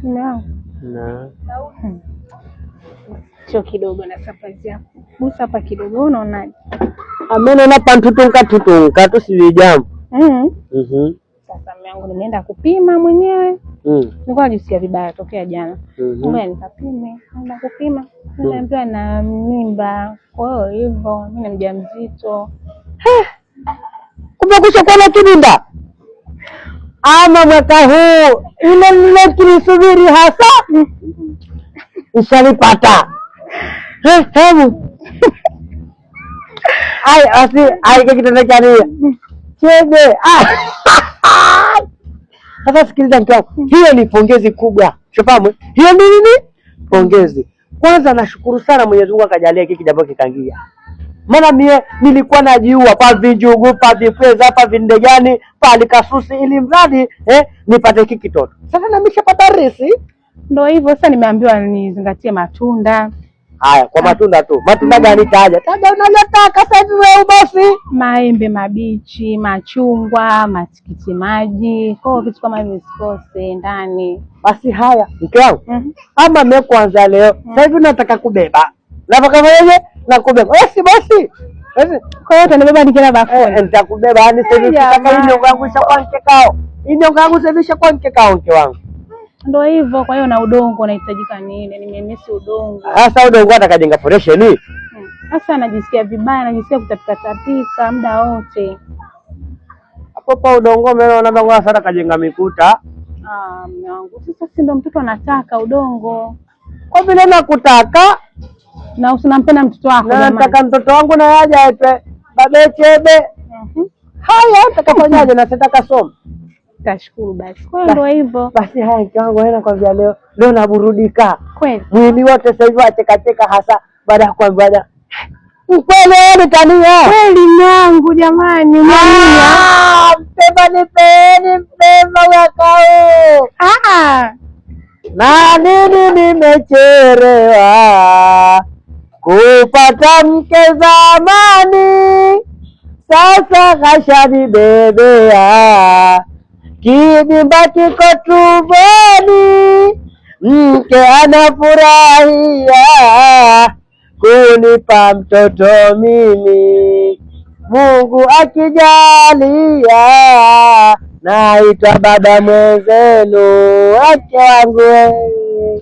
Mume wangu. Na Sio kidogo na surprise yako. Gusa hapa kidogo, wewe unaonaje? Amenona pantutunka tutunka tu si jambo. Mhm. Sasa mume wangu nimeenda kupima mwenyewe. Nilikuwa najisikia vibaya tokea jana. Ngoja nikapime. Naenda kupima. Niliambiwa na mimba. Kwa hiyo hivyo mimi ni mjamzito. Kumbe kushakuwa na kidinda. Ama mwaka huu ile nilokilisubiri hasa ishalipata. Hebu. Ai, asi ai ke kitendo cha nini? Chebe. Ah. Sasa sikiliza mke wangu, hiyo ni pongezi kubwa. Ushafahamu? Hiyo ni nini? Pongezi. Kwanza nashukuru sana Mwenyezi Mungu akajalia hiki kijambo kikaingia. Maana mie nilikuwa najiua pa vijugu, pa vipweza, pa vindegani, pa alikasusi ili mradi nipate hiki kitoto. Sasa na nimeshapata risi. Ndio hivyo sasa nimeambiwa nizingatie matunda. Haya, kwa matunda tu. Matunda gani taja? Taja unalotaka sasa hivi wewe bosi. Maembe mabichi, machungwa, matikiti maji. Kwa hiyo vitu kama hivyo visikose ndani. Basi haya, mke wangu. Ama mimi kwanza leo. Sasa hivi nataka kubeba. Nataka fanyaje? Na kubeba. Basi bosi. Basi. Kwa hiyo utanibeba nikienda bafuni. Nitakubeba yani sasa hivi Eh, ukitaka jamani. hii nyongo yangu ishakuwa mkekao. Hii nyongo yangu sasa hivi ishakuwa mkekao mke wangu. Ndio hivyo, kwa hiyo na udongo unahitajika nini? Nimemisi udongo. Sasa udongo atakajenga foundation. Sasa najisikia vibaya, najisikia kutapika tapika muda wote. Hapo pa udongo umeona bango sasa kajenga mikuta. Ah, mume wangu, sasa si ndio mtoto anataka udongo. Kwa vile nakutaka Na usinampenda mtoto wako na jamani. nataka mtoto wangu na yaje aitwe babe Chebe. Haya, nitakafanyaje na sitaka soma. Tashukuru basi. Kwa hiyo ndio hivyo. Basi haya mke wangu, wewe nakwambia leo leo naburudika. Kweli. Mwili wote sasa hivi acheka cheka hasa baada ya kuambiwa mkwele nitania. Kweli mume wangu jamani, umeamia. Ah, Mpemba nipeni Mpemba mwaka huu. Ah, Na nini nimechelewa kupata mke zamani, sasa kashanibebea kidimba kiko tumboni, mke anafurahia kunipa mtoto mimi. Mungu akijalia naitwa baba mwenzenu, wake wangu wewe.